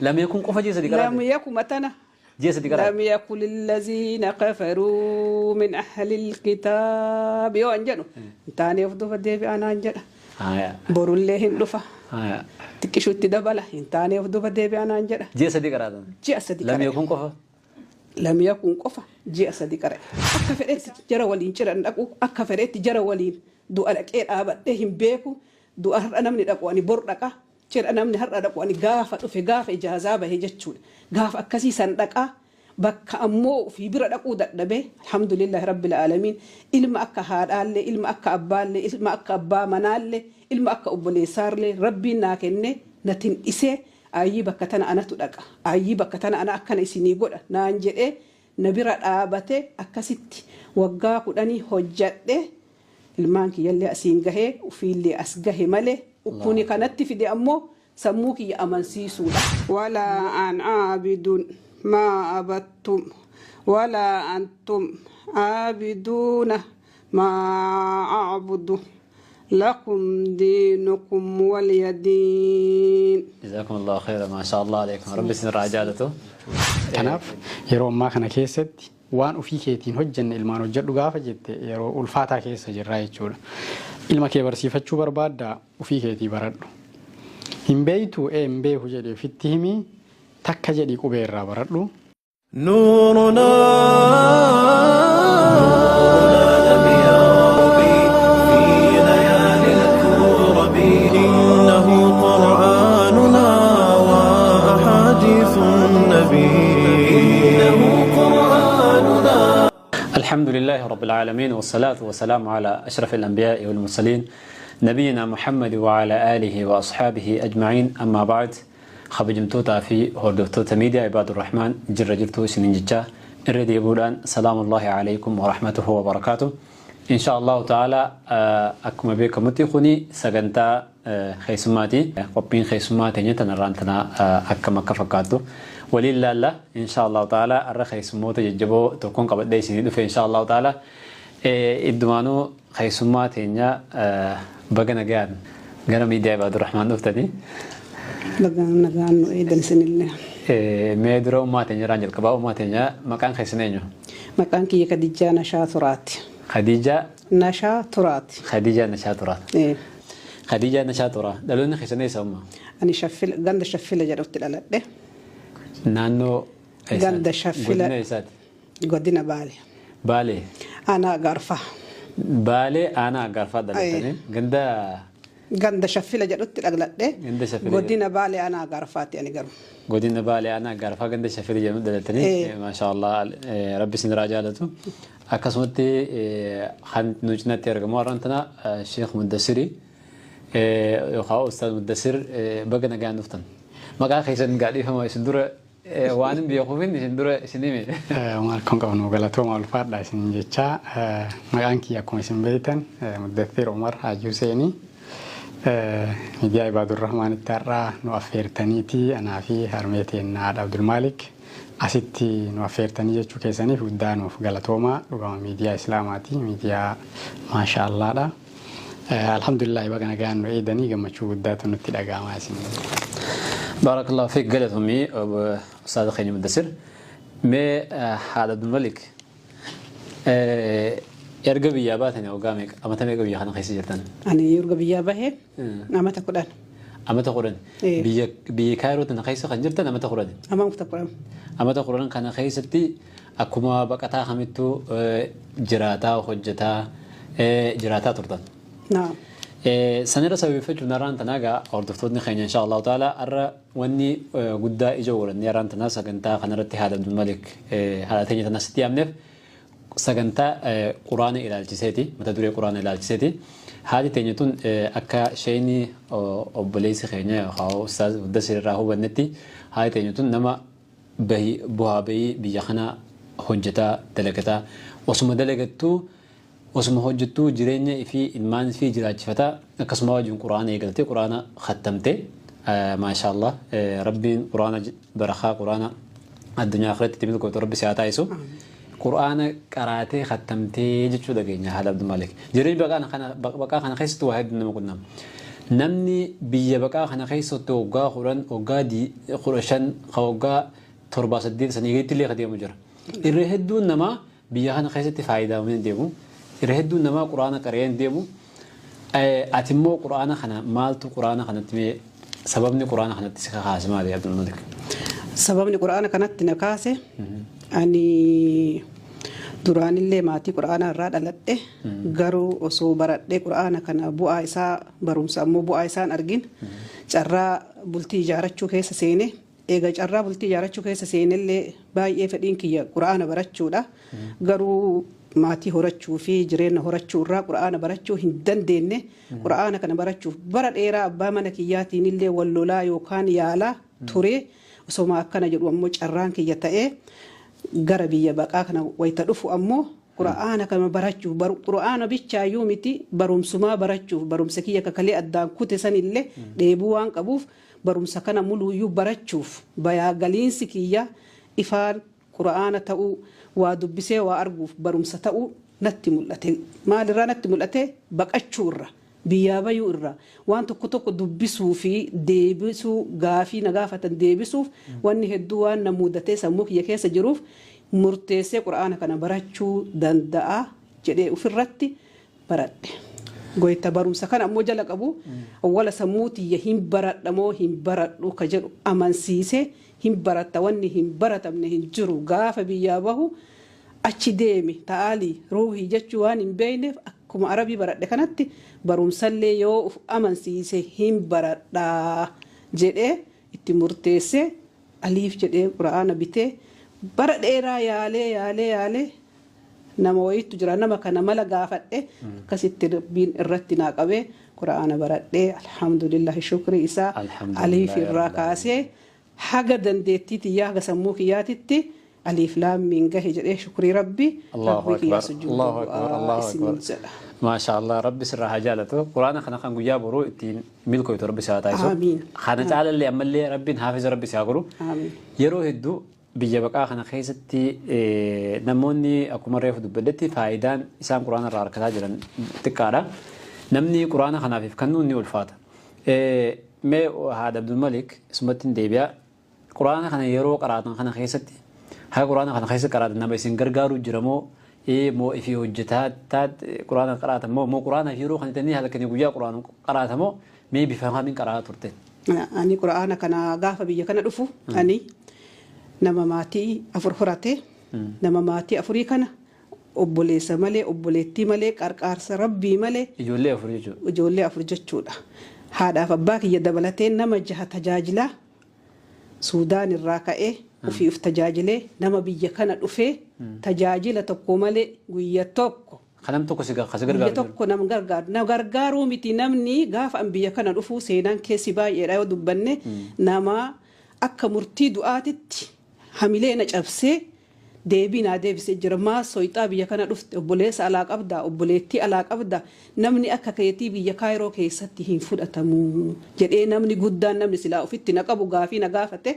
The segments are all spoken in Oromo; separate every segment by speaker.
Speaker 1: Lam yakun qofa ji'a sadi
Speaker 2: Lam
Speaker 1: qaraate.
Speaker 2: yakuma tana.
Speaker 1: Ji'a sadi qaraate.
Speaker 2: Lam yakun allaziina kafaruu min ahlil kitaab yoo an jedhu hin taane of duuba deebi'aa naan jedha.
Speaker 1: Haya.
Speaker 2: Borullee hin dhufa.
Speaker 1: Haya.
Speaker 2: Xiqqishutti dabala hin taane of duuba deebi'aa naan jedha.
Speaker 1: Ji'a sadi qaraatan.
Speaker 2: Ji'a sadi
Speaker 1: Lam
Speaker 2: qara'e.
Speaker 1: yakun qofa.
Speaker 2: Lam yakun qofa ji'a sadi qara'e. Akka fedhetti jara waliin cidha hin dhaqu. Akka fedhetti jara waliin du'a dhaqee dhaabadhee hin beeku. Du'a har'a namni dhaqu ani bor dhaqa. Cidha namni har'a dhaqu ani gaafa dhufe gaafa ijaazaa bahe jechuudha. Gaafa akkasii san dhaqaa. Bakka ammoo ofii bira dhaquu dadhabee alhamdulillahi rabbil aalamiin ilma akka haadhaallee ilma akka abbaallee ilma akka abbaa manaallee ilma akka obboleessaallee rabbiin naa kennee na tindhisee ayyii bakka tana anatu dhaqa ayyii bakka tana ana akkana isinii godha naan jedhee na bira dhaabate akkasitti waggaa 10 hojjadhe ilmaan kiyyallee asiin gahee ufiillee as gahe malee kuni kanatti fide ammoo sammuu kiyya amansiisuudha. Walaa an aabidun maa abattum walaa antum aabiduuna maa a'budu lakum diinukum waliya diin.
Speaker 1: Jazakum Allahu khayran maashaa Allah alaikum rabbi isin irraa haa jaalatu.
Speaker 3: Kanaaf yeroo ammaa kana keessatti waan ofii keetiin hojjenne ilmaan hojjedhu gaafa jette yeroo ulfaataa keessa jirra jechuudha. Ilma kee barsiifachuu barbaaddaa ofii keetii baradhu. Hin beektuu ee hin beeku jedhi ofitti himi takka jedhii qubee irraa baradhu.
Speaker 4: نورنا لم يغرب في ليالي الكرب إنه قرآننا وأحاديث النبي إنه قرآننا.
Speaker 1: الحمد لله رب العالمين والصلاة والسلام على أشرف الأنبياء والمرسلين نبينا محمد وعلى آله وأصحابه أجمعين أما بعد Kabajamtootaa fi hordoftoota miidiyaa Ibaadurrahmaan jirra jirtuu isiniin jechaa irra deebi'uudhaan salaamullaahi aleykum wa rahmatuhu wa barakaatu. Insha Allahu ta'ala akkuma beekamutti kuni sagantaa keessummaati. Qophiin keessummaa teenya tanarraan tana akkam akka fakkaattu waliin laalla. Insha Allahu ta'ala har'a keessummoota jajjaboo tokkoon qabadhee isinii dhufe insha Allahu ta'ala. Iddumaanuu keessummaa teenya baga nagayaan gara miidiyaa Ibaadurrahmaan dhuftanii.
Speaker 2: Baga nagaan nu eegan isinillee.
Speaker 1: Mee dura ummaa teenya irraan jalqabaa ummaa teenya maqaan keessan eenyu?
Speaker 2: Maqaan kiyya Kadijjaa Nashaa Turaati.
Speaker 1: Khadiijaa
Speaker 2: Nashaa Turaati.
Speaker 1: Khadiijaa Nashaa Turaa.
Speaker 2: Ee.
Speaker 1: Khadiijaa Nashaa Turaa. Dhaloonni keessan eessa ummaa?
Speaker 2: Ani Shaffila ganda Shaffila jedhutti dhaladhe.
Speaker 1: Naannoo eessaati?
Speaker 2: Ganda Shaffila
Speaker 1: Godina eessaati?
Speaker 2: Godina Baale.
Speaker 1: Baalee.
Speaker 2: Aanaa Agaarfaa.
Speaker 1: Baalee aanaa Agaarfaa dhalatanii ganda
Speaker 2: Ganda Shaffila jedhutti dhagladhe.
Speaker 1: Ganda Shaffila
Speaker 2: Godina Baalee aanaa Agaarfaati ani garuu.
Speaker 1: Godina Baalee aanaa Agaarfaa ganda Shaffila jedhamu dhalatanii maashaa Allah rabbi isin irraa jaalatu. Akkasumatti kan nu cinatti argamu har'aan tana Sheekh Muddasirii yookaan Ustaaz Muddasir baga nagaan dhuftan. Maqaa keessan gaadhiifama isin dura Waan hin beekuufin isin dura isin hime.
Speaker 3: Maal kan qabnu galatooma ulfaadha isin jecha maqaan kiyya akkuma isin beektan Muddathiir Umar Haji Huseeni miidiyaa Ibaadurrahmaanitti har'a nu affeertaniiti anaa fi harmee teenna haadha Abdulmaalik asitti nu affeertanii jechuu keessaniif guddaa nuuf galatooma dhugama miidiyaa Islaamaati miidiyaa maasha Allaadha. Alhamdulillah baga nagaan nu eedanii gammachuu guddaatu nutti dhaga'amaa isin.
Speaker 1: Baarakallahu fiik galatoomii ustaaza keenya Muddasir. Mee haadha Abdulmalik erga biyyaa baatanii waggaa meeqa amata meeqa biyya kana keessa jirtan?
Speaker 2: Ani erga biyyaa bahee amata 10.
Speaker 1: Amata 10. Biyya biyya Kaayiroo tana keessa kan jirtan amata 10.
Speaker 2: Amata 10.
Speaker 1: Amata 10 kana keessatti akkuma baqataa kamittuu jiraataa hojjetaa jiraataa turtan.
Speaker 2: Naam.
Speaker 1: Sanirra sababeeffachuun har'aan tanaa egaa hordoftootni keenya insha Allahu ta'ala har'a wanni guddaa ijoo godhannee har'aan tanaa sagantaa kanarratti haadha Abdulmalik haadha teenya tana asitti yaamneef sagantaa quraana ilaalchiseeti mata duree quraana ilaalchiseeti. Haati teenya tun akka sheeyni obboleessi keenya yookaan ustaaz Muddasir irraa hubannetti haati teenya tun nama bahi bu'aa bahii biyya kanaa hojjataa dalagataa osuma dalagattuu osuma hojjattuu jireenya ifii ilmaan ifii jiraachifataa akkasuma wajjin qur'aana eegaltee qur'aana khattamte maashaa Allah rabbiin qur'aana barakaa qur'aana addunyaa akhiratti itti milkooftu rabbi si haa taasisu qur'aana qaraatee khattamtee jechuu dhageenya haadha Abdulmalik jireenya baqaa kana baqaa kana keessatti waa hedduu nama qunnama Namni biyya baqaa kana keessatti waggaa 10, waggaa 15, waggaa 7, 8 sanii gaditti illee deemu jira. Irra hedduun namaa biyya kana keessatti faayidaa hin deemu. Irra hedduun namaa quraana qaree hin deemu. Ati immoo quraana kana maaltu quraana kanatti mee sababni quraana kanatti si kakaase maali Abdul Malik?
Speaker 2: Sababni quraana kanatti na kaase ani duraanillee maatii quraana irraa dhaladhe garuu osoo baradhee quraana kana bu'aa isaa barumsa ammoo bu'aa isaan argin carraa bultii ijaarachuu keessa seene eega carraa bultii ijaarachuu keessa seenellee baay'ee fedhiin kiyya quraana barachuudha garuu maatii horachuu fi jireenya horachuu irraa quraana barachuu hin dandeenye quraana kana barachuuf bara dheeraa abbaa mana kiyyaatiin illee wal lolaa yookaan yaalaa ture osoma akkana jedhu ammoo carraan kiyya ta'ee gara biyya baqaa kana wayita dhufu ammoo quraana kana barachuuf quraana bichaayyuu miti barumsumaa barachuuf barumsa kiyya kakalee addaan kute sanillee dheebuu waan qabuuf barumsa kana muluuyyuu barachuuf bayaa galiinsi kiyya ifaan quraana ta'uu waa dubbisee waa arguuf barumsa ta'uu natti mul'ate maalirraa natti mul'ate baqachuu irra biyyaa bayuu irra waan tokko tokko dubbisuu fi deebisuu gaafii na gaafatan deebisuuf wanni hedduu waan na mudatee sammuu kiyya keessa jiruuf murteessee quraana kana barachuu danda'a jedhee ofirratti baradhe. Goyta barumsa kana ammoo jala qabu awwala sammuu tiyya hin baradha moo hin baradhu ka jedhu amansiisee hin baratta wanni hin baratamne hin jiru gaafa biyyaa bahu achi deemi ta'aalii ruuhii jechuu waan hin beekneef akkuma arabii baradhe kanatti barumsallee yoo of amansiise hin baradhaa jedhee itti murteessee aliif jedhee quraana bitee bara dheeraa yaalee yaalee yaalee nama wayiitu jira nama kana mala gaafadhe akkasitti rabbiin irratti naa qabee quraana baradhee alhamdulillahi shukrii isaa aliif irraa kaasee haga dandeettii tiyyaa haga sammuu kiyyaatitti aliif laammiin gahe jedhee shukrii rabbi
Speaker 1: Allahu akbar Allahu akbar Allahu akbar Maasha Allah rabbi sirraa haa jaalatu quraana kana kan guyyaa boruu ittiin milkooytu rabbi si haa taasisu kana caalallee ammallee rabbiin haafiza rabbi si haa godhu yeroo hedduu biyya baqaa kana keessatti namoonni akkuma reefu dubbadhetti faayidaan isaan quraana irraa harkataa jiran xiqqaadha. Namni quraana kanaaf kennuun ni ulfaata. Mee haadha Abdul Malik isumatti hin deebi'a. Quraana kana yeroo qaraatan kana keessatti haga quraana kana keessa qaraatan nama isin gargaaru jira moo moo ifii hojjetaa quraana qaraatan moo moo quraana yeroo kan ittiin halkanii guyyaa quraana qaraata moo mee bifa kamiin qaraa turte?
Speaker 2: Ani quraana kana gaafa biyya kana dhufu ani nama maatii afur horate nama maatii afurii kana obboleessa malee obboleettii malee qarqaarsa rabbii malee
Speaker 1: ijoollee afur jechuudha.
Speaker 2: Ijoollee afur jechuudha. Haadhaaf abbaa kiyya dabalatee nama jaha tajaajilaa Suudaan irraa ka'ee ofii of tajaajilee nama biyya kana dhufee tajaajila tokko malee guyya tokko.
Speaker 1: Kanam tokko si gargaaru.
Speaker 2: Guyya tokko nama gargaaru. Na gargaaruu miti namni gaafa an biyya kana dhufuu seenaan keessi baay'eedha yoo dubbanne nama akka murtii du'aatitti hamilee na cabsee deebii naa deebisee jira maa soyxaa biyya kana dhufte obboleessa alaa qabda obboleettii alaa qabda namni akka keetii biyya kaayiroo keessatti hin fudhatamu jedhee namni guddaan namni silaa ofitti na qabu gaafii na gaafate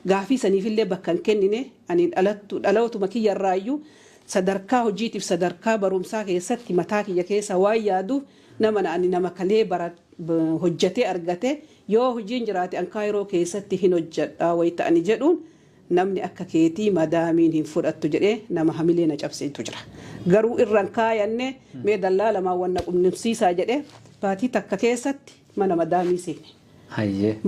Speaker 2: gaafii saniifillee bakka hin kennine ani dhalootuma kiyyarraayyuu sadarkaa hojiitiif sadarkaa barumsaa keessatti mataa kiyya keessa waan yaaduuf nama ani nama kalee bara hojjatee argate yoo hojiin jiraate an kaayiroo keessatti hin hojjedha wayita ani jedhuun namni akka keetii madaamiin hin fudhattu jedhee nama hamilee na cabseetu jira. Garuu irraan kaayanne mee dallaa lamaan wanna qunnamsiisaa jedhee baatii takka keessatti mana madaamii seene.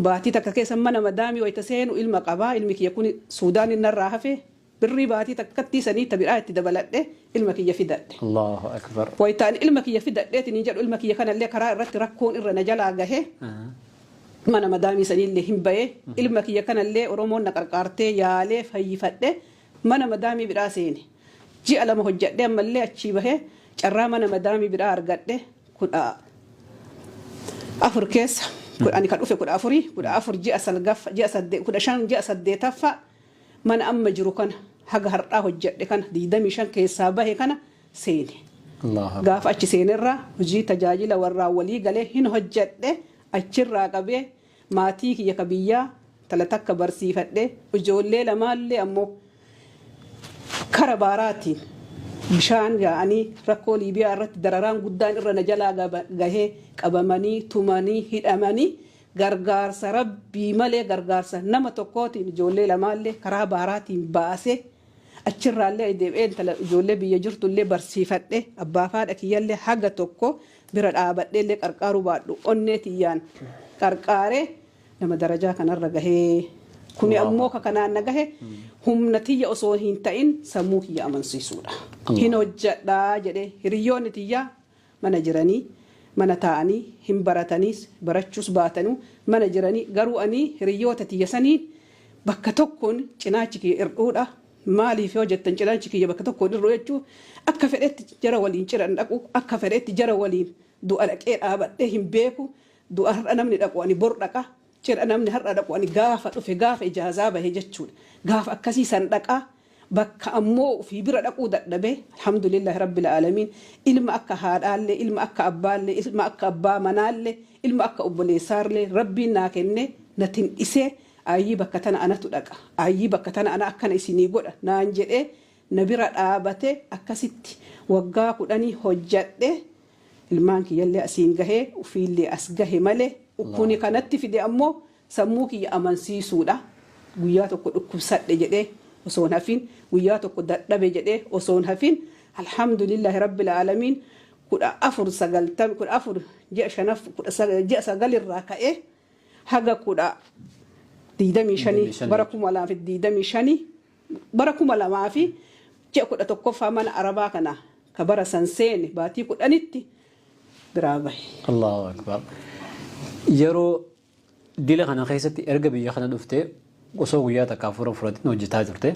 Speaker 2: Baatii takka keessa mana madaamii wayita seenu ilma qabaa ilmi kiyya kun Suudaan innarraa hafe birrii baatii takkatti sanii tabiraa itti dabaladhe ilma kiyya fidadhe.
Speaker 1: Allahu akbar.
Speaker 2: Wayitaan ilma kiyya fidadheetiin jedhu ilma kiyya kanallee karaa irratti rakkoon irra na jalaa gahe. Mana madaamii saniillee hin ba'ee ilma kiyya kanallee Oromoon na qarqaartee yaalee fayyifadhe mana madaamii biraa seene. Ji'a lama hojjedhe ammallee achii bahee carraa mana madaamii biraa argadhe 14 keessa ani kan dhufe 14 14 ji'a salgaffa ji'a 8 15 ji'a 8ffaa mana amma jiru kana haga har'aa hojjedhe kana 25 keessaa bahe kana seene. Gaafa achi seenerraa hojii tajaajila warraa walii galee hin hojjedhe achirraa qabee maatii kiyya ka biyyaa tala takka barsiifadhe ijoollee lamaallee ammoo kara baaraatiin Bishaan yaa'anii rakkoo Liibiyaa irratti dararaan guddaan irra na jalaa gahee qabamanii tumanii hidhamanii gargaarsa rabbii malee gargaarsa nama tokkootiin ijoollee lamaallee karaa baaraatiin baasee achirraallee deebi'ee intala ijoollee biyya jirtullee barsiifadhe abbaa fi haadha kiyyallee haga tokko bira dhaabadheellee qarqaaruu baadhu onnee tiyyaan qarqaaree nama darajaa kanarra gahee. Kuni ammoo ka kanaan na gahe humna tiyya osoo hin ta'in sammuu kiyya amansiisuudha. Hin hojjedhaa jedhee hiriyoonni tiyyaa mana jiranii mana taa'anii hin barataniis barachuus baatanuu mana jiranii garuu ani hiriyoota tiyya saniin bakka tokkoon cinaachi kiyya irdhuudha. Maaliif yoo jettan cinaachi kiyya bakka tokkoon irru jechuun akka fedhetti jara waliin ciran dhaqu akka fedhetti jara waliin du'a dhaqee dhaabadhee hin beeku du'a har'a namni dhaqu ani bor dhaqa. Cidha namni har'a dhaqu ani gaafa dhufe gaafa ijaazaa bahe jechuudha. Gaafa akkasii san dhaqaa bakka ammoo ofii bira dhaquu dadhabee alhamdulillahi rabbil aalamiin ilma akka haadhaallee ilma akka abbaallee ilma akka abbaa manaallee ilma akka obboleessaallee rabbiin naa kenne na tindhisee ayyii bakka tana anatu dhaqa ayyii bakka tana ana akkana isinii godha naan jedhee na bira dhaabate akkasitti waggaa 10 hojjadhe ilmaan kiyyallee asiin gahee ofiillee as gahe malee kuni kanatti fide ammoo sammuu kiyya amansiisuudha. Guyyaa tokko dhukkubsadhe jedhee osoo hin hafin guyyaa tokko dadhabe jedhee osoo hin hafin alhamdulillahi rabbil aalamiin 14 90 14 ji'a shanaf ji'a sagalirraa ka'ee haga 25 bara 2025 bara 2000 fi ji'a 11ffaa mana arabaa kana ka bara san seene baatii 10tti biraa bahe.
Speaker 1: Allahu akbar. Yeroo dila kana keessatti erga biyya kana dhuftee osoo guyyaa takka hafuura fudhatiin hojjetaa turte.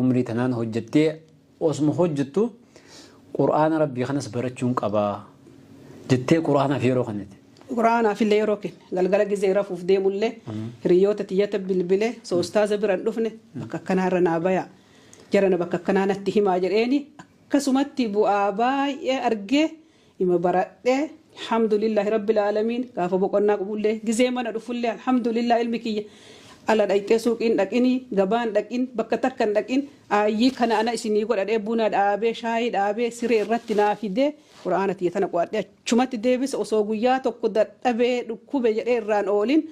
Speaker 1: Umrii tanaan hojjettee osuma hojjettu qur'aana rabbii kanas barachuun qabaa jettee qur'aanaaf yeroo kennite.
Speaker 2: Qur'aanaaf illee yeroo kenne galgala gizee rafuuf deemullee hiriyoota tiyyata bilbilee osoo ustaaza bira hin dhufne bakka akkanaarra naa bayaa jarana bakka akkanaa natti himaa jedheeni akkasumatti bu'aa baay'ee argee ima baradhee alhamdulillahi rabbil aalamiin gaafa boqonnaa qabullee gizee mana dhufullee alhamdulillah ilmi kiyya ala dhaqxee suuqiin dhaqinii gabaan dhaqin bakka takka hin dhaqin ayyii kana ana isinii godhadhee buna dhaabee shaayii dhaabee siree irratti naa fidee qur'aana tiyya tana qo'adhee achumatti deebisa osoo guyyaa tokko dadhabee dhukkube jedhee irraan oolin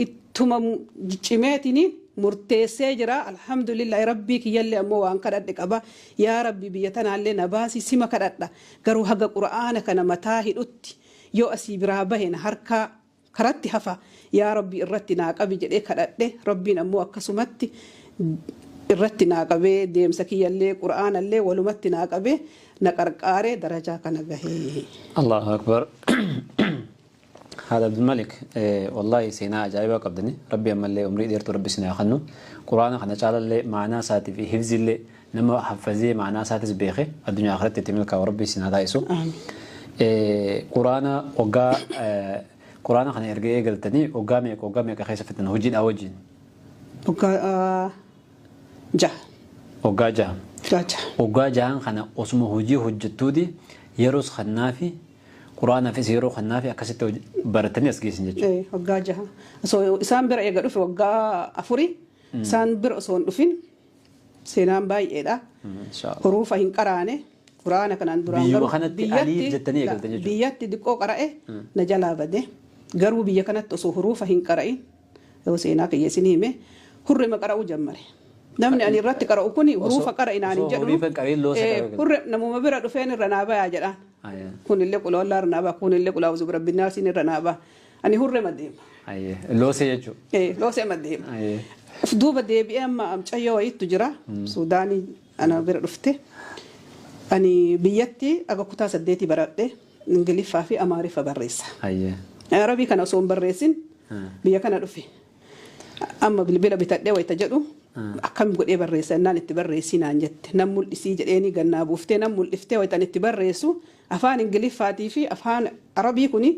Speaker 2: ittuma cimeetiniin murteessee jira alhamdulillahi rabbii kiyyallee ammoo waan kadhadhe qaba yaa rabbi biyya tanaallee na baasi sima kadhadha garuu haga qur'aana kana mataa hidhutti yoo asii biraa bahe na harkaa karatti hafa yaa rabbi irratti naa qabi jedhee kadhadhe rabbiin ammoo akkasumatti irratti naa qabee deemsa kiyyallee qur'aanallee walumatti naa qabee na qarqaaree darajaa kana gahee.
Speaker 1: Allahu akbar. Haadha Abdulmalik wallahi seenaa ajaa'ibaa qabdani rabbi ammallee umrii dheertuu rabbi isin haa kennu quraana kana caalallee maanaa isaatii fi hifzillee nama haffazee maanaa isaatis beeke addunyaa akhiratti itti milkaa'u rabbi isin haa taasisu. Quraana waggaa quraana kana erga eegaltanii waggaa meeqa keessa fixan hojiidhaa wajjin?
Speaker 2: Waggaa 6.
Speaker 1: Waggaa 6.
Speaker 2: 6.
Speaker 1: Waggaa 6 kana osuma hojii hojjettuuti yeroos kannaa fi quraanaafis yeroo kannaa fi akkasitti baratanii as geessan jechuudha.
Speaker 2: Waggaa 6. Osoo isaan bira eega dhufe waggaa 4 isaan bira osoo hin dhufin seenaan baay'eedha. Hurufa hin qaraane quraana kanaan duraan
Speaker 1: Biyyuma kanatti aliif jettanii eegaltan jechuudha.
Speaker 2: Biyyatti diqqoo qara'e na jalaa bade garuu biyya kanatti osoo hurufa hin qara'in yoo seenaa kiyya isin hime hurrima qara'uu jammare. Namni ani irratti qara'u kuni hurufa qara'inaan hin jedhu.
Speaker 1: Hurufa qara'in loosa qara'u.
Speaker 2: Hurre namuma bira dhufeen irra naa bayaa jedhaan. Kunillee qula wallaa irra naa ba'a kunillee qula auzu birabbi naasiin irra naa ba'a. Ani hurre madeema.
Speaker 1: Loosee jechuudha.
Speaker 2: Loosee madeema. Duuba deebi'ee amma amcayyoo wayiitu jira. Suudaanii ana bira dhufte. Ani biyyatti aga kutaa 8 baradhe Ingiliffaa fi Amaariffa barreessa. Arabii kana osoo hin barreessin biyya kana dhufe. Amma bilbila bitadhee wayita jedhu akkam godhee barreessa innaan itti barreessii naan jette nan mul'isii jedheeni gannaa buuftee nan mul'iftee wayitan itti barreessu afaan Ingiliffaatii fi afaan Arabii kuni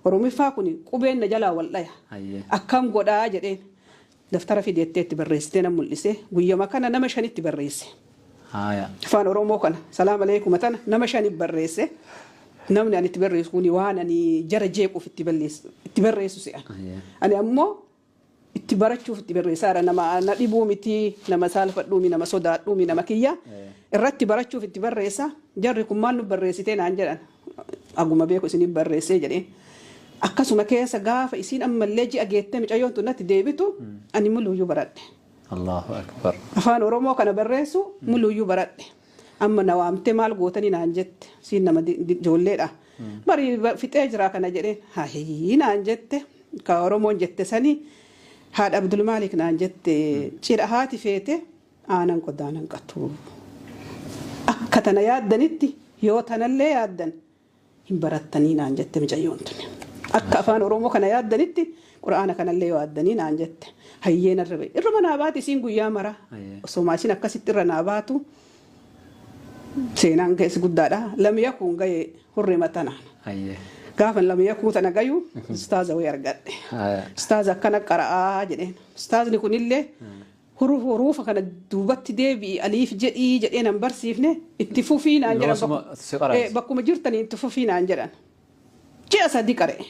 Speaker 2: Oromiffaa kuni qubeen na jalaa wal dhaya. Akkam godhaa jedheen daftara fideettee itti barreessitee nan mul'ise guyyama kana nama 5tti barreesse. Afaan Oromoo kana salaam aleekum tana nama 5 barreesse. Namni ani itti barreessu kuni waan ani jara jeequuf itti barreessu se'an. Ani ammoo Itti barachuuf itti barreessaadha. Nama na dhibuu miti, nama saalfadhuu, nama sodaadhuu, nama kiyya. Irratti barachuuf itti barreessa. Jarri kun maal nu barreessitee naan jedhan. Aguma beeku isiniif barreessee jedheen. Akkasuma keessa gaafa isiin ammallee ji'a geettee mucayyoon tun natti deebitu ani muluuyyuu baradhe.
Speaker 1: Allahu akbar.
Speaker 2: Afaan Oromoo kana barreessu muluuyyuu baradhe. Amma na waamtee maal gootanii naan jette. Siin nama ijoolleedha. Bari fixee jira kana jedheen. Haayii naan jette. Ka Oromoon jette sanii haadha Abdulmaalik naan jette cidha haati feete aanan qodaanan qatu. Akka tana yaaddanitti yoo tanallee yaaddan hin barattanii naan jette mucayyoon tuni. Akka afaan Oromoo kana yaaddanitti quraana kanallee yoo yaaddanii naan jette. Hayyeen irra ba'e. Irruma naa baati isiin guyyaa mara. Osoo isiin akkasitti irra naa baatu seenaan keessa guddaadha. Lamiyya kun gahee hurrii matanaan. Gaafa lamiyya kuu tana gayu ustaaza wayii argadhe. Ustaaza akkana qara'aa jedheen. Ustaazni kunillee hurufa kana duubatti deebi'i aliif jedhii jedhee nan barsiifne itti fufii naan jedhan. Bakkuma jirtanii itti fufii naan jedhan. Ji'a sadi qara'e.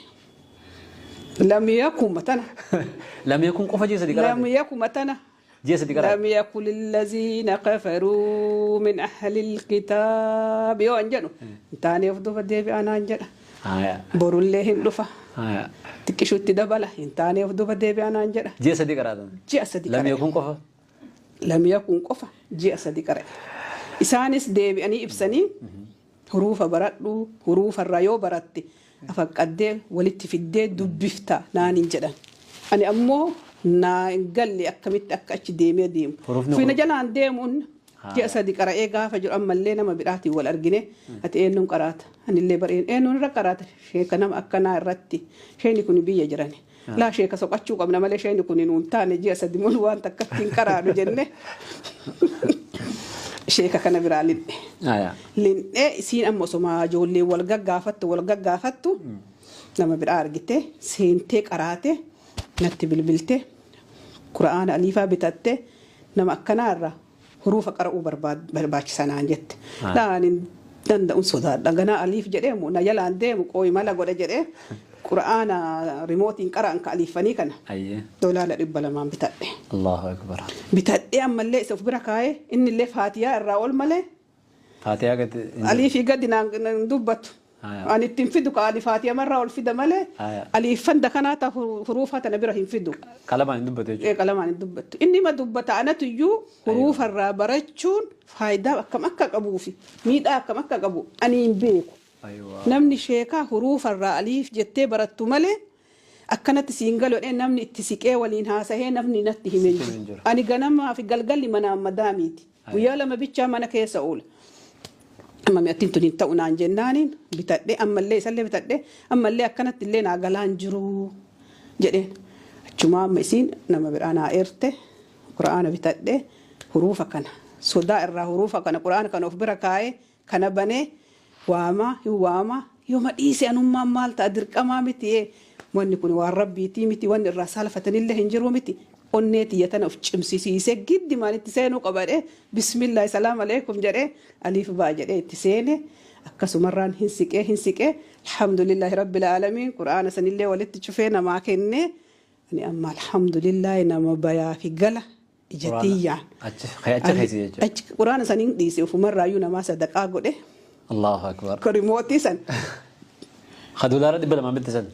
Speaker 2: Lamiyya kuma tana.
Speaker 1: Lamiyya kun qofa ji'a sadi qara'e.
Speaker 2: Lamiyya kuma tana.
Speaker 1: Ji'a sadi qara'e.
Speaker 2: لم يكن الذين كفروا من أهل الكتاب yoo an jedhu taanee of duuba deebi'aa naan jedha. Borullee hin dhufa. Xiqqishuutti dabala hin taanee of duuba deebi'aa naan jedha.
Speaker 1: Ji'a sadi qaraatan.
Speaker 2: Ji'a sadi qara'e.
Speaker 1: Lamiyya kun qofa.
Speaker 2: Lamiyya kun qofa ji'a sadi qara'e. Isaanis deebi'anii ibsanii hurufa baradhu hurufarraa yoo baratte afaqqaddee walitti fiddee dubbifta naan hin jedhan. Ani ammoo naa hin galle akkamitti akka achi deemee deemu. Fina jalaan deemuun ji'a sadi qara'ee gaafa jiru ammallee nama biraatiin wal argine ati eenyuun qaraata anillee bareen eenyuun irra qaraata sheeka nama akkanaa irratti sheeni kun biyya jirani. Laa sheeka soqachuu qabna malee sheeni kun nuun taane ji'a sadi mulu waan takkatti hin qaraanu jenne. Sheeka kana biraa lindhe. Lindhee isiin amma osuma ijoollee wal gaggaafattu wal gaggaafattu nama biraa argite seentee qaraate natti bilbilte qura'aana aliifaa bitatte nama akkanaa irraa hurufa qara'uu barbaachisa naan jette. Laan hin danda'uun sodaadha. Ganaa aliif jedheemu na jalaan deemu qooyi mala godha jedhee qura'aana rimootiin qara'an ka aliifanii kana $200 bitadhe.
Speaker 1: Allahu akbar.
Speaker 2: Bitadhee ammallee isa of bira kaa'ee innillee faatiyaa irraa ol malee.
Speaker 1: Faatiyaa gadi.
Speaker 2: Aliifii gadi naan dubbatu. Ani ittiin fidu ka ali faatiyaa marraa ol fida malee aliifan dakanaa ta hurufa tana bira hin fidu.
Speaker 1: Qalamaan hin dubbatu jechuudha.
Speaker 2: Qalamaan hin dubbatu. Inni ma dubbata anatu iyyuu hurufarraa barachuun faayidaa akkam akka qabuu fi miidhaa akkam akka qabu ani hin beeku. Namni sheekaa hurufarraa aliif jettee barattu malee akkanatti siin galu jedhee namni itti siqee waliin haasahee namni natti himee jiru. Ani ganamaa fi galgalli mana madaamiiti. Guyyaa lama bichaa mana keessa oola. Amma mi'attiin tun hin ta'u naan jennaaniin bitadhee ammallee isallee bitadhee ammallee akkanatti illee naa galaan jiru jedheen. Achumaa amma isiin nama biraa naa eerte qura'aana bitadhee hurufa kana sodaa irraa hurufa kana qura'aana kana of bira kaa'ee kana banee waamaa hin waamaa yooma dhiise anummaan maal ta'a dirqamaa miti wanni kun waan rabbiitii miti wanni irraa saalfatanillee hin jiru miti onnee tiyya tana of cimsisiisee giddi maalitti seenuu qabadhee bismillaahi salaam aleekum jedhee aliif baa jedhee itti seene akkasumarraan hin siqee alhamdulillaahi rabbil aalamiin qura'aana sanillee walitti cufee namaa kennee ani amma alhamdulillaahi nama bayaa fi gala ija tiyyaan.
Speaker 1: Achi
Speaker 2: qura'aana saniin dhiise ofumarraayyuu namaa sadaqaa godhe.
Speaker 1: Allahu akbar.
Speaker 2: Rimootii san.
Speaker 1: $200 bitte san.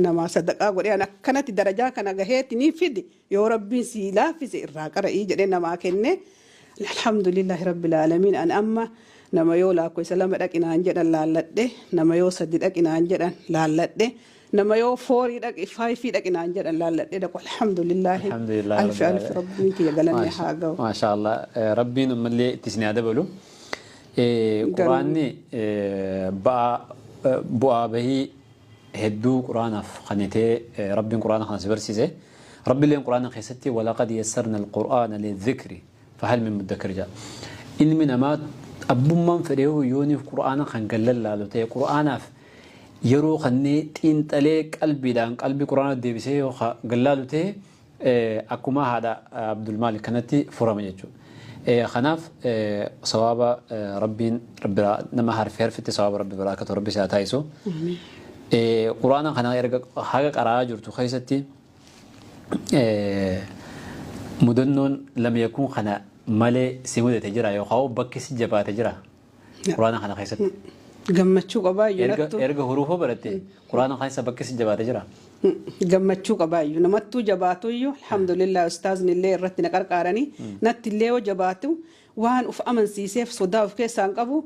Speaker 2: Nama sadaqaa godhee an akkanatti darajaa kana gaheetti ni fide yoo rabbiin sii laaffise irraa qara'ii jedhee namaa kenne alhamdulillahi rabbil aalamiin an amma nama yoo lakkoofsa lama dhaqinaan jedhan laalladhe nama yoo sadi dhaqinaan jedhan laalladhe nama yoo 4 dhaqi 5 dhaqinaan jedhan laalladhe dhaqu alhamdulillahi alfi alfi rabbiin kiyya galanne haa ga'u.
Speaker 1: Maasha Allah rabbiin ammallee itti isin haa dabalu. Quraanni bu'aa bahii hedduu quraanaaf kanitee rabbiin quraana kana si barsiise. Rabbiilleen quraana keessatti walaqad yassarna alqur'aana lidhikri fahal min mudakkir jedha. Ilmi namaa abbummaan fedhee yooniif quraana kan gallallaalu ta'e quraanaaf yeroo kannee xiinxalee qalbiidhaan qalbii quraana deebisee yoo gallaalu ta'e akkuma haadha Abdulmaalik kanatti furama jechuudha. Kanaaf sawaaba rabbiin biraa nama harfee harfitti sawaaba rabbi biraa akka rabbi isaa taasisu. Quraana kana erga haga qaraa jirtu keessatti Mudannoon lam yakun kana malee si mudate jira yookaan bakki si jabaate jira quraana kana keessatti.
Speaker 2: Gammachuu qabaayyuu nattu.
Speaker 1: Erga huruufoo baratte quraana keessa bakki si jabaate jira.
Speaker 2: Gammachuu qabaayyuu namattuu jabaatuyyuu, alhamdulillah, ustaazni illee irratti na qarqaaranii natti illee yoo jabaatu waan uf amansiiseef sodaa of keessaa hin qabu.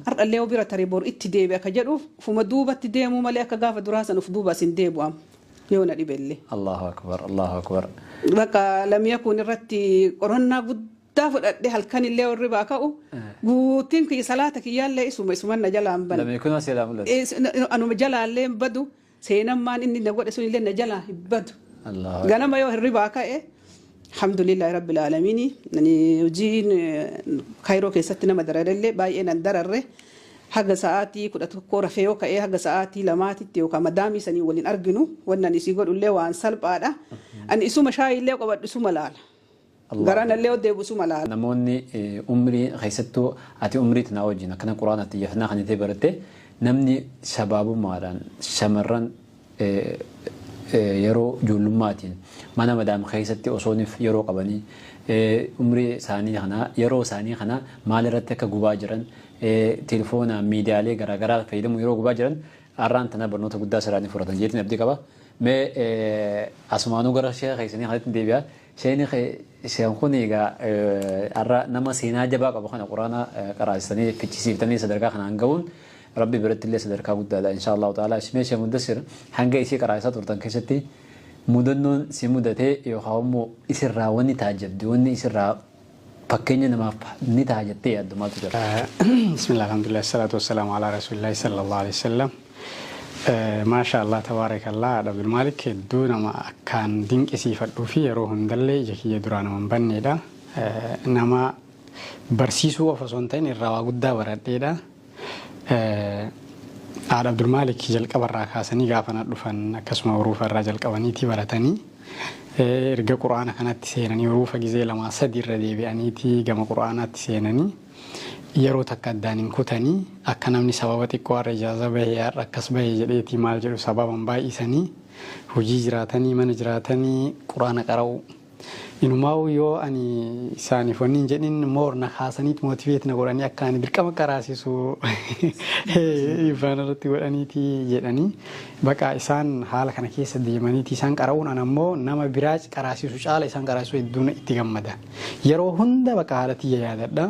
Speaker 2: Har'allee yoo bira tarii bor itti deebi'a ka jedhuuf ufuma duubatti deemuu malee akka gaafa duraa san uf duuba asin deebi'amu yoo na dhibellee.
Speaker 1: Allahu akbar, Allahu akbar.
Speaker 2: Bakka lam yakun irratti qorannaa guddaa fudhadhe, halkan illee warri baa ka'u guutiin kiyya salaata kiyyaallee isuma isuman na jalaan bane.
Speaker 1: Lam yakun asii mul'atu.
Speaker 2: Anuma jalaallee hin badu, seenammaan inni na godhe sun illee na jalaa hin badu.
Speaker 1: Allahu.
Speaker 2: Ganama yoo hirribaa ka'e, alhamdulillahi rabbil aalamiini, ani hojiin Kaayiroo keessatti nama dararellee baay'ee nan dararre. Haga sa'aatii 11 rafee yoo ka'ee haga sa'aatii 2titti yookaan madaamii sanii waliin arginu, wannan isii godhullee waan salphaadha. Ani isuma shaayillee qabadhu isuma laala. Garanallee yoo deebi'u isuma laala.
Speaker 1: Namoonni umrii keessattuu ati umrii tanaa wajjin akkana quraana xiyyeeffannaa kan itti baratte, namni shabaabummaadhaan shamarran yeroo ijoollumaatiin mana madaam keessatti osooniif yeroo qabanii umrii isaanii kana yeroo isaanii kana maal irratti akka gubaa jiran, telefoona miidiyaalee garaagaraa fayyadamu yeroo gubaa jiran, har'aan tana barnoota guddaa sirraanii fudhatan jeetiin abdii qaba. Mee asumaanuu gara sheeka keessanii kanatti deebi'a. Sheeni isheen kun egaa har'a nama seenaa jabaa qabu kana quraana qaraasisanii fichisiiftanii sadarkaa kanaan gahuun rabbi biratti illee sadarkaa guddaadha insha Allahu ta'ala. Ishmee ishee Mudassir hanga isii qaraasaa turtan keessatti mudannoon si mudatee yookaan immoo isirraa wanni taajjabde, wanni isirraa fakkeenya namaaf ni ta'a jettee yaaddu maaltu jira?
Speaker 3: Bismillah, alhamdulillah, salatu wassalamu ala rasulillahi sallallahu alaihi wasallam. Maasha Allah, tabaarakallah, Abdul Malik hedduu nama akkaan dinqisiifadhuu fi yeroo hundallee ija kiyya duraa nama hin banneedha. Nama barsiisuu qofa osoo hin ta'in irraa waa guddaa baradheedha. Haadha Abdul Malik jalqabarraa kaasanii gaafa na dhufan akkasuma hurufa irraa jalqabaniitii baratanii, erga quraana kanatti seenanii hurufa gizee lamaa sadi irra deebi'aniitii gama quraanaatti seenanii yeroo takka addaan hin kutanii, akka namni sababa xiqqoo har'a ijaaza bahee har'a akkas bahee jedheetii maal jedhu sababan baay'isanii hojii jiraatanii mana jiraatanii quraana qara'u. Inumaa'u yoo ani isaaniif wanni hin jedhin moor na kaasaniit motivate na godhanii akka ani dirqama qaraasisu ifaan irratti godhaniiti jedhanii, baqa isaan haala kana keessa deemaniiti isaan qara'uun an ammoo nama biraa qaraasisu caala isaan qaraasisu hedduun itti gammada. Yeroo hunda baqa haadha tiyya yaadadha.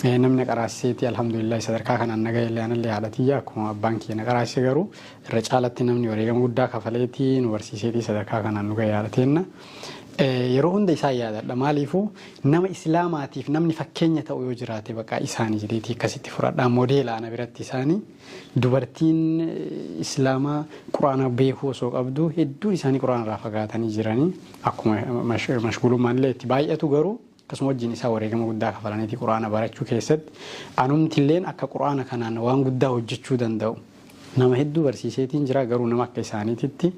Speaker 3: Namni qaraasiseeti alhamdulillah sadarkaa kanaan naga illee anallee haadha tiyya, akkuma abbaan kiyya na qaraasise, garuu irra caalatti namni wareegama guddaa kafaleeti nu barsiiseeti sadarkaa kanaan nu gahe haadha teenna. Yeroo hunda isaan yaadadha. Maaliifuu nama islaamaatiif namni fakkeenya ta'u yoo jiraate baqa isaanii jedheetii akkasitti fudhadha. Modeela ana biratti isaanii. Dubartiin islaamaa quraana beekuu osoo qabdu hedduun isaanii quraana irraa fagaatanii jiranii, akkuma mashgulummaan illee itti baay'atu, garuu akkasuma wajjin isaa wareegama guddaa kafalaniiti quraana barachuu keessatti anumtilleen akka quraana kanaan waan guddaa hojjechuu danda'u nama hedduu barsiiseetiin jira, garuu nama akka isaaniititti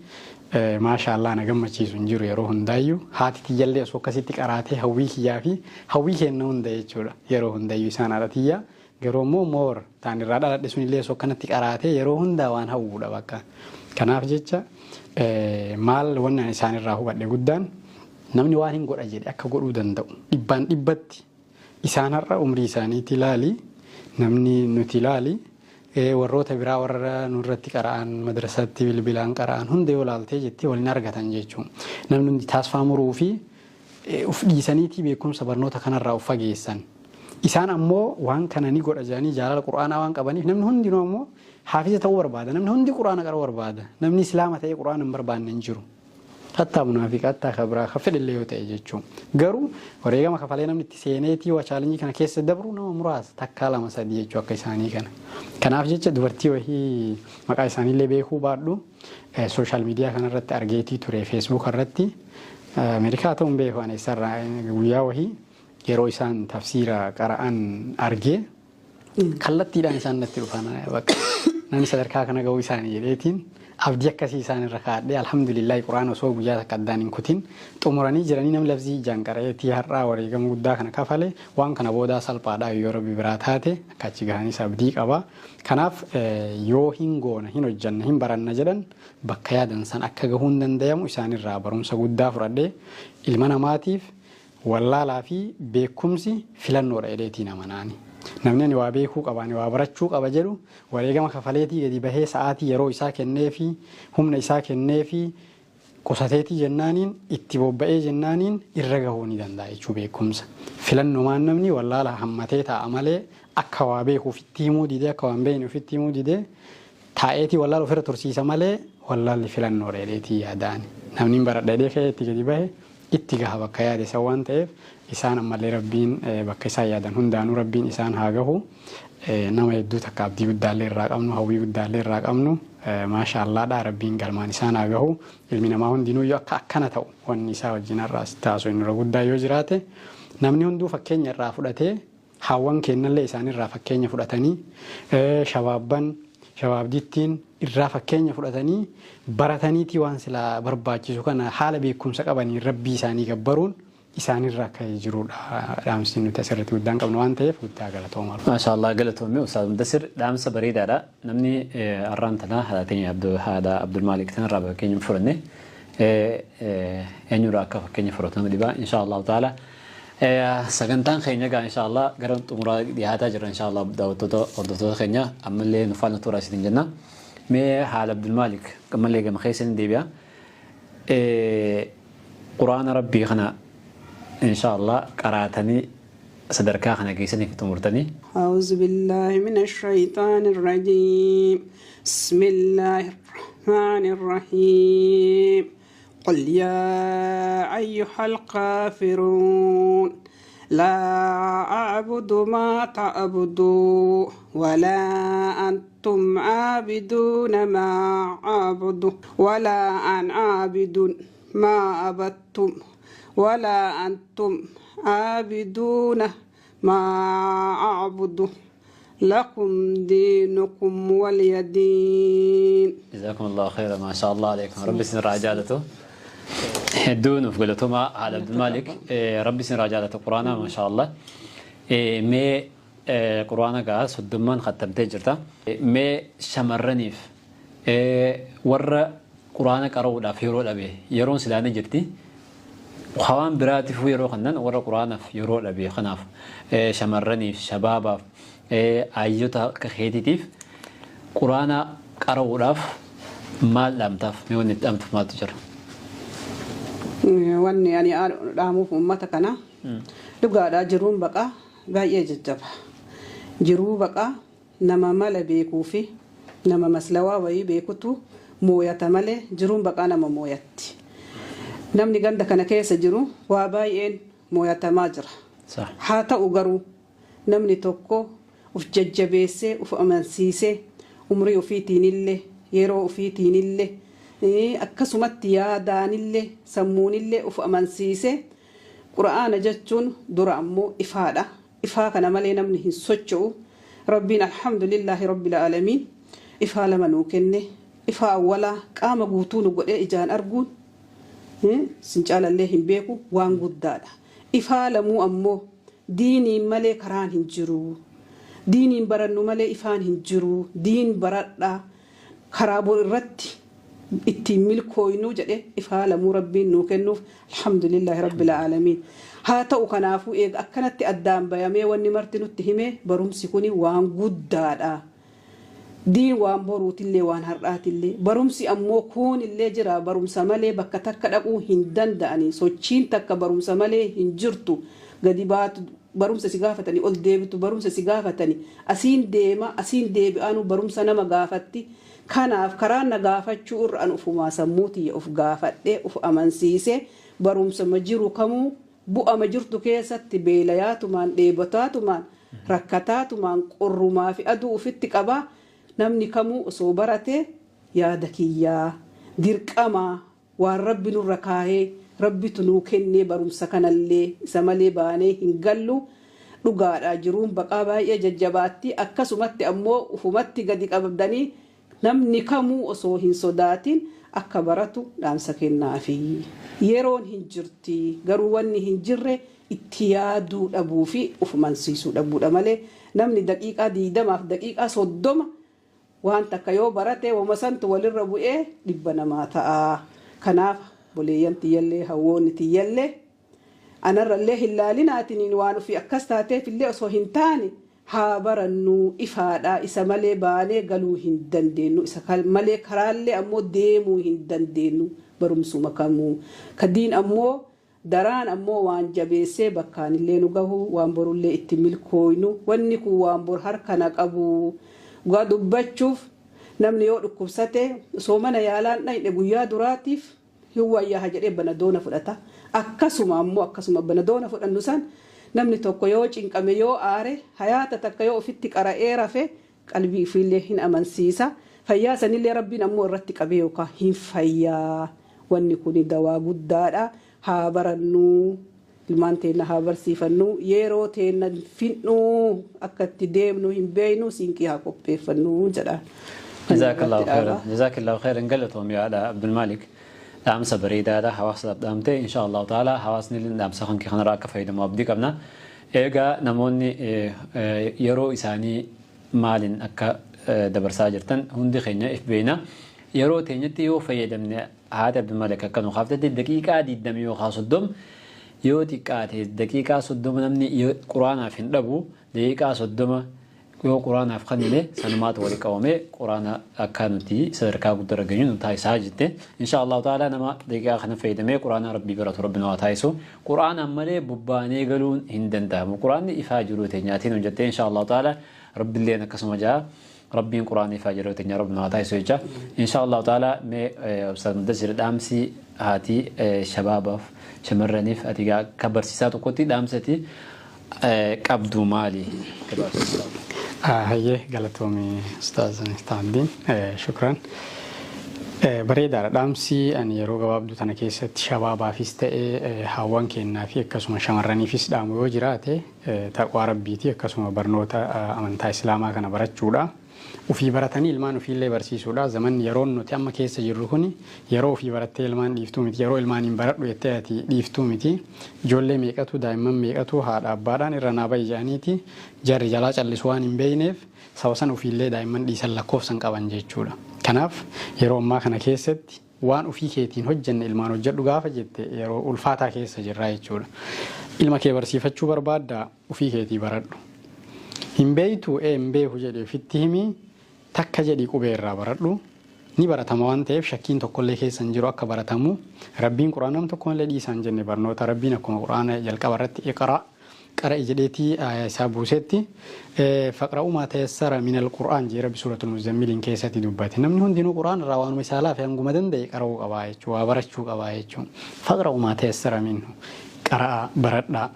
Speaker 3: maashaallah na gammachiisu hin jiru yeroo hundaayyuu. Haati tiyyallee osoo akkasitti qaraatee hawwii kiyyaa fi hawwii kenna hunda jechuudha yeroo hundaayyuu isaan haadha tiyyaa, garuu immoo moor taan irraa dhaladhe sunillee osoo akkanatti qaraatee yeroo hundaa waan hawwuudha bakka. Kanaaf jecha maal wanni ani isaan irraa hubadhe guddaan, namni waan hin godha jedhe akka godhuu danda'u dhibbaan dhibbatti. Isaan har'a umrii isaaniitti ilaali, namni nuti ilaali, warroota biraa warra nurratti qara'an madrasatti bilbilaan qara'an hunda yoo ilaaltee jettee waliin argatan jechuun namni hundi taasfaa muruu fi uf dhiisaniitii beekumsa barnoota kanarraa uf fageessan. Isaan ammoo waan kana ni godha jedhanii jaalala quraanaa waan qabaniif, namni hundinuu ammoo haafiza ta'uu barbaada. Namni hundi quraana qara'uu barbaada. Namni islaama ta'ee quraana hin barbaanne hin jiru. Hattaa munaafiqa, hattaa kabraa, ka fedhillee yoo ta'e jechuun. Garuu wareegama kafalee namni itti seeneetii waa challenge kana keessa dabru nama muraasa, takkaa, lama, sadii jechuu akka isaanii kana. Kanaaf jecha dubartii wahii maqaa isaaniillee beekuu baadhu social media kanarratti argeetii ture, Facebook irratti, Ameerikaa ta'uun beeku ani eessarraa, guyyaa wahii yeroo isaan tafsiira qara'an argee kallattiidhaan isaan natti dhufan bakka. Namni sadarkaa kana gahuu isaanii jedheetiin abdii akkasii isaan irra kaa'adhee, alhamdulillahi, quraana osoo guyyaa takka addaan hin kutin xumuranii jiranii. Namni lafzii ijaan qara'eetii har'aa wareegama guddaa kana kafale, waan kana boodaa salphaadhaa yoo rabbi biraa taate akka achi gahanis abdii qaba. Kanaaf yoo hin goona, hin hojjanna, hin baranna jedhan, bakka yaadan san akka gahuu hin dandayamu isaanirraa barumsa guddaa fudhadhee, ilma namaatiif wallaalaa fi beekumsi filannoodha jedheetiin amanaani. Namni ani waa beekuu qaba, ani waa barachuu qaba jedhu, wareegama kafaleetii gadi bahee sa'aatii yeroo isaa kennee fi humna isaa kennee fi qusateetii jennaaniin itti bobba'ee jennaaniin irra gahuu ni danda'a jechuu beekumsa. Filannumaan namni wallaala hammatee taa'a malee, akka waa beeku ofitti himuu didee, akka waan beekne ofitti himuu didee taa'eetii wallaala ofirra tursiisa malee, wallaalli filannoodha jedheetii yaadaan. Namni baradha jedhee ka'ee itti gadi bahe itti gaha bakka yaade san waan ta'eef, isaan ammallee rabbiin bakka isaan yaadan hundaanuu rabbiin isaan haa gahu. Nama hedduu takka abdii guddaallee irraa qabnu, hawwii guddaallee irraa qabnu, maasha allaadha, rabbiin galmaan isaan haa gahu. Ilmi namaa hundinuu yoo akka akkana ta'u, wanni isaa wajjin har'aa asitti haasoo inni irra guddaa yoo jiraate, namni hunduu fakkeenya irraa fudhatee, haawwan kennallee isaanirraa fakkeenya fudhatanii, shabaabban shabaabdittiin irraa fakkeenya fudhatanii barataniitii waan silaa barbaachisu kana haala beekumsa qabanii rabbii isaanii gabbaruun isaanirraa akka jirudha dhaamsi nuti asirratti guddaan qabnu waan ta'eef, guddaa galatoomaa.
Speaker 1: Maasha Allah, galatoomii Ustaaz Mudassir, dhaamsa bareedaadha. Namni har'aan tanaa haadha teenya haadha Abdul Maalik tanarraa fakkeenya fudhanne eenyurraa akka fakkeenya fudhatu nama dhibaa, insha Allah taala. Sagantaan keenya egaa insha Allah gara xumuraa dhiyaataa jira, insha Allah. Daawwattoota, hordoftoota keenya, ammallee nu faana turaa isin jenna. Mee haala Abdul Maalik, ammallee gama keessa ni deebi'a. Quraana rabbii kana insha Allah qaraatanii sadarkaa kana geessanii fi xumurtanii.
Speaker 2: أعوذ بالله من الشيطان الرجيم. بسم الله الرحمن الرحيم. قل يا أيها الكافرون لا أعبد ما تعبدون ولا أنتم عابدون ما أعبد ولا أنا عابد ما عبدتم ولا أنتم عابدون ما أعبد لكم دينكم ولي دين.
Speaker 1: جزاكم الله خيرا، ما شاء الله عليكم، ربي isin haa jaalatu. Hedduu nuuf galatooma haadha Abdulmaalik, rabbi isin haa jaalatu. Quraana, ما شاء الله. Mee quraana gaa 30n khattamtee jirta. Mee shamarraniif, warra quraana qara'uudhaaf yeroo dhabe, yeroon silaanii jirti. Hawaan biraatiif yeroo kannan warra quraanaaf yeroo dhabe kanaaf, shamarraniif, shabaabaaf, ayyota akka keetiitiif quraana qara'uudhaaf maal dhaamtaaf? Mee wanni itti dhaamtuuf maaltu jira?
Speaker 2: Wanni ani dhaamuuf uummata kana, dhugaadhaa jiruun baqaa baay'ee jajjaba. Jiruu baqaa nama mala beekuu fi nama maslawaa wayii beekutu mooyata malee jiruun baqaa nama mooyatti. Namni ganda kana keessa jiru waa baay'een mooyatamaa jira. Haa ta'u garuu namni tokko uf jajjabeessee, uf amansiisee, umrii ofiitiinillee, yeroo ofiitiinillee, akkasumatti yaadaanillee, sammuunillee uf amansiisee, qura'aana jechuun dura ammoo ifaadha. Ifaa kana malee namni hin socho'u. Rabbiin alhamdulillaahi rabbil aalamiin ifaa lama nuu kenne. Ifaa awwalaa qaama guutuu nu godhee ijaan arguun sincaalallee hin beeku, waan guddaadha. Ifaa lamuu ammoo diiniin malee karaan hin jiru. Diiniin barannu malee ifaan hin jiru. Diin baradhaa, karaa bor irratti ittiin milkooynuu jedhe ifaa lamuu rabbiin nuu kennuuf alhamdulillaahi rabbil aalamiin. Haa ta'u, kanaafuu eega akkanatti addaan bayamee wanni marti nutti himee, barumsi kuni waan guddaadha. Diin waan boruutillee, waan har'aatillee, barumsi ammoo kuunillee jira. Barumsa malee bakka takka dhaquu hin danda'ani. Sochiin takka barumsa malee hin jirtu. Gadi baatu barumsa si gaafatani, ol deebitu barumsa si gaafatani, asiin deema asiin deebi'anu barumsa nama gaafatti. Kanaaf karaa na gaafachuu irra an ufumaa sammuu tiyya uf gaafadhee uf amansiisee, barumsa ma jiru kamuu bu'ama jirtu keessatti beelayaatumaan, dheebotaatumaan, rakkataatumaan, qorrumaa fi aduu ufitti qabaa, namni kamuu osoo barate yaada kiyyaa dirqamaa waan rabbi nurra kaahee, rabbitu nuu kennee, barumsa kanallee isa malee baanee hin gallu. Dhugaadha jiruun baqaa baay'ee jajjabaatti akkasumatti ammoo ufumatti gadi qabdanii namni kamuu osoo hin sodaatin akka baratu dhaamsa kennaafi. Yeroon hin jirti garuu wanni hin jirre itti yaaduu dhabuu fi ufumansiisuu dhabuudha malee namni daqiiqaa 20 daqiiqaa 30 waan takka yoo barate wama santu walirra bu'ee 100 namaa ta'a. Kanaaf boleeyyan tiyyallee hawwoonni tiyyallee anarrallee hin laalinaatiin waan ofii akkas taateef illee osoo hin taane haa barannuu ifaadha isa malee baanee galuu hin dandeenyu isa malee karaallee ammoo deemuu hin dandeenyu barumsuma kamuu kadiin ammoo daraan ammoo waan jabeessee bakkaanillee nu gahu waan borullee itti milkooynu wanni kun waan bor harka na qabu dhugaa dubbachuuf namni yoo dhukkubsate osoo mana yaalaan dhayne guyyaa duraatiif hin wayyaa jedhee banadoona fudhata akkasuma ammoo akkasuma banadoona fudhannu san namni tokko yoo cinqame yoo aare hayaata takka yoo ofitti qara'ee rafe qalbii ofiillee hin amansiisa fayyaa sanillee rabbiin ammoo irratti qabee yookaan hin fayyaa wanni kun dawaa guddaadha haa barannuu ilmaan teenna haa barsiifannu yeroo teenna finnu akka itti deemnu hin beeynu siinqii haa qopheeffannu jedha.
Speaker 1: Jazakallahu khairan. Jazakallahu khairan galatoom yaada Abdul Malik. Dhaamsa bareedaadha hawaasaaf dhaamte insha Allahu ta'ala hawaasni illee dhaamsa kan kanarraa akka fayyadamu abdii qabna. Egaa namoonni yeroo isaanii maaliin akka dabarsaa jirtan hundi keenya if beekna. Yeroo teenyatti yoo fayyadamne haati Abdul Malik akka nu kaaftetti daqiiqaa 20 yookaan 30 yoo xiqqaate daqiiqaa 30 namni quraanaaf hin dhabu daqiiqaa 30 yoo quraanaaf kennine sanumaatu wali qabame quraana akka nuti sadarkaa guddaa geenyu nu taasisaa jette insha Allahu ta'ala nama daqiiqaa kana fayyadamee quraana rabbii baratu rabbi nu haa taasisu quraanaan malee bobbaanee galuun hin danda'amu quraanni ifaa jiruu teenyaatiin hojjette insha Allahu ta'ala rabbilleen akkasuma jaa rabbiin quraana ifaa jiruu teenya rabbi nu haa taasisu jecha insha Allahu ta'ala mee Ustaaz Mudassir dhaamsi haati shabaabaaf shamarraniif ati akka barsiisaa tokkotti dhaamsati qabdu maali?
Speaker 3: Hayyee galatoomii Ustaaz Taamdiin shukran. Bareedaadha dhaamsi ani yeroo gabaabduu tana keessatti shabaabaafis ta'ee hawwan kennaa fi akkasuma shamarraniifis dhaamu yoo jiraate taqwaa rabbiiti akkasuma barnoota amantaa islaamaa kana barachuudha. Ufii baratanii ilmaan ofiillee barsiisuudha. Zamanni yeroon nuti amma keessa jirru kuni yeroo ofii barattee ilmaan dhiiftuu miti yeroo ilmaan hin baradhu jettee ati dhiiftuu miti. Ijoollee meeqatu daa'imman meeqatu haadha abbaadhaan irra naa bahi jedhaniiti jarri jalaa callisu waan hin beekneef saba sana ofiillee daa'imman dhiisan lakkoofsan qaban jechuudha. Kanaaf yeroo ammaa kana keessatti waan ofii keetiin hojjenne ilmaan hojjedhu gaafa jette yeroo ulfaataa keessa jirra jechuudha. Ilma kee barsiifachuu barbaaddaa ofii keetii baradhu. Hin beektu hin beeku jedhee ofitti himi takka jedhii qubee irraa baradhu. Ni baratama waan ta'eef shakkiin tokkollee keessa hin jiru akka baratamu rabbiin quraana nam tokkollee dhiisaa hin jenne barnoota rabbiin akkuma quraana jalqaba irratti iqra qara'i jedheetii isaa buusetti faqra'u maa tayassara min alqur'aan jee rabbi suuratul muzammiliin keessatti dubbate namni hundinuu qur'aan irraa waanuma isaa laafe hanguma danda'e qara'uu qabaa jechuudha waa barachuu qabaa jechuudha faqra'u maa tayassara minhu qara'a baradhaa.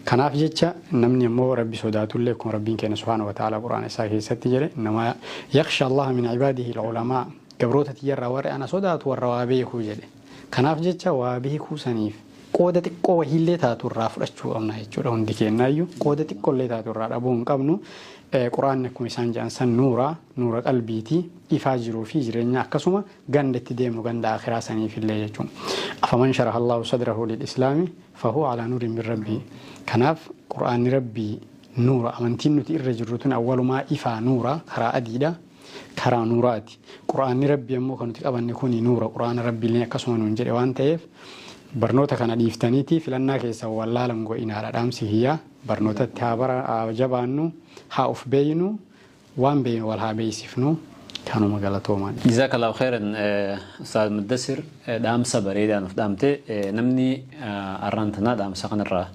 Speaker 3: Kanaaf jecha namni immoo rabbi sodaatullee akkuma rabbiin keenya subhaanahu wa ta'ala quraana isaa keessatti jedhe nama yakhsha Allaha min ibaadihi al-ulamaa gabroota tiyyarraa warri ana sodaatu warra waa beekuu jedhe. Kanaaf jecha waa beekuu saniif qooda xiqqoo wahiillee taatu irraa fudhachuu qabna jechuudha hundi keenyaayyuu qooda xiqqoollee taatu irraa dhabuu hin qabnu. Quraanni akkuma isaan jedhan san nuura nuura qalbiiti ifaa jiruu fi jireenya akkasuma ganda itti deemnu ganda akhiraa saniifillee jechuudha. Afaman sharaha Allahu sadrahu lil islaami fahuwa alaa nuurin min rabbii. Kanaaf quraanni rabbii nuura amantiin nuti irra jirru tun awwalumaa ifaa nuura karaa adiidha. Karaa nuuraati. Quraanni rabbii ammoo kan nuti qabanne kuni nuura quraana rabbiillee akkasuma nuun jedhe waan ta'eef barnoota kana dhiiftaniiti filannaa keessa wallaalan go'inaadha dhaamsi hiyyaa barnootatti haa jabaannu haa of beeynu waan beeynu wal haa beeysifnu kanuma galatoomaan.
Speaker 1: Jazakallahu khairan Ustaaz Mudassir dhaamsa bareedaa nuuf dhaamte namni arraan tanaa dhaamsa kanarraa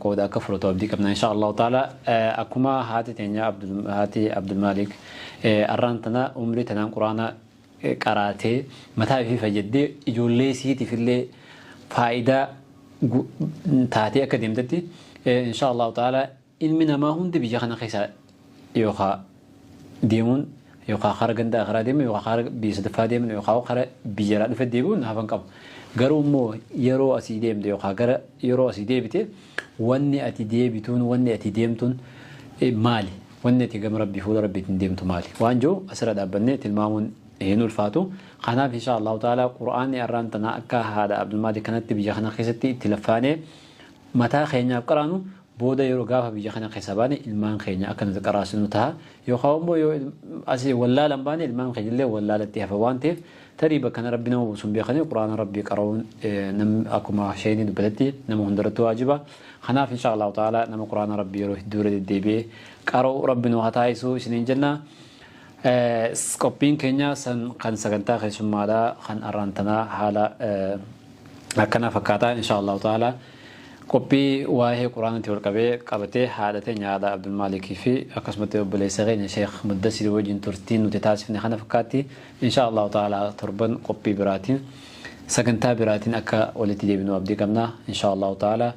Speaker 1: qooda akka fudhatu abdii qabna insha Allahu ta'ala akkuma haati teenya haati Abdul Malik arraan tana umrii tanaan quraana qaraatee mataa ifii fayyadee ijoollee isiitiif illee faayidaa taatee akka deemtetti insha Allahu ta'ala ilmi namaa hundi biyya kana keessa yookaan deemuun Yookaan kara ganda akhiraa deeman yookaan kara biyya sadaffaa deeman yookaan kara biyya dhufe deebi'uun hafan qabu. Garuu immoo yeroo asii deemte yookaan gara yeroo asii deebite wanni ati deebituun wanni ati deemtuun maali? Wanni ati gama rabbii fuula rabbiitiin deemtu maali? Waan jiru asirra dhaabbannee tilmaamuun hin ulfaatu. Kanaaf insha Allahu ta'ala Qur'aanni har'aan tana akka haadha Abdulmaalik kanatti biyya kana keessatti itti laffaanee mataa keenyaaf qaraanu booda yeroo gaafa biyya kana keessa baane ilmaan keenya akka nuti qaraasinu ta'a. Yookaan immoo yoo asii wallaalan baane ilmaan keenya illee wallaalatti hafa waan ta'eef tarii bakka kana rabbi nama buusuun beekanii Qur'aana rabbii qara'uun akkuma isheen dubbatetti nama hundarratti waajiba. Kanaaf insha Allahu ta'ala nama Qur'aana rabbii yeroo hedduu irra deddeebi'ee qara'u rabbi nu haa taasisu isiniin jenna. Qophiin keenya kan sagantaa keessummaadhaa kan arraan tanaa haala akkana fakkaataa insha Allahu ta'ala. Qophii waa'ee Quraanatti wal qabee qabatee haadha teenya haadha Abdulmaalikii fi akkasumatti obboleessa keenya Sheekh Muddasir wajjin turtiin nuti taasifne kana fakkaatti insha Allahu ta'ala torban qophii biraatiin sagantaa biraatiin akka walitti deebinu abdii qabna insha Allahu ta'ala.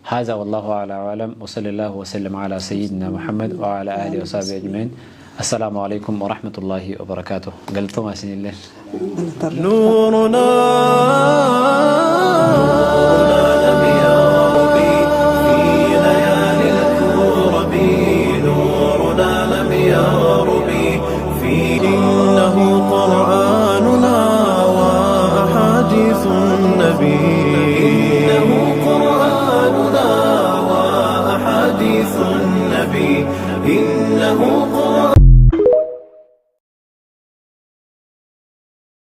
Speaker 1: هذا والله أعلى وأعلم وصلى الله وسلم على سيدنا محمد وعلى آله وصحبه أجمعين. السلام عليكم ورحمة الله وبركاته. قلتم سن الله.
Speaker 4: نورنا لم يغرب في ليالي الكرب، نورنا لم يغرب في إنه قرآننا وأحاديث النبي.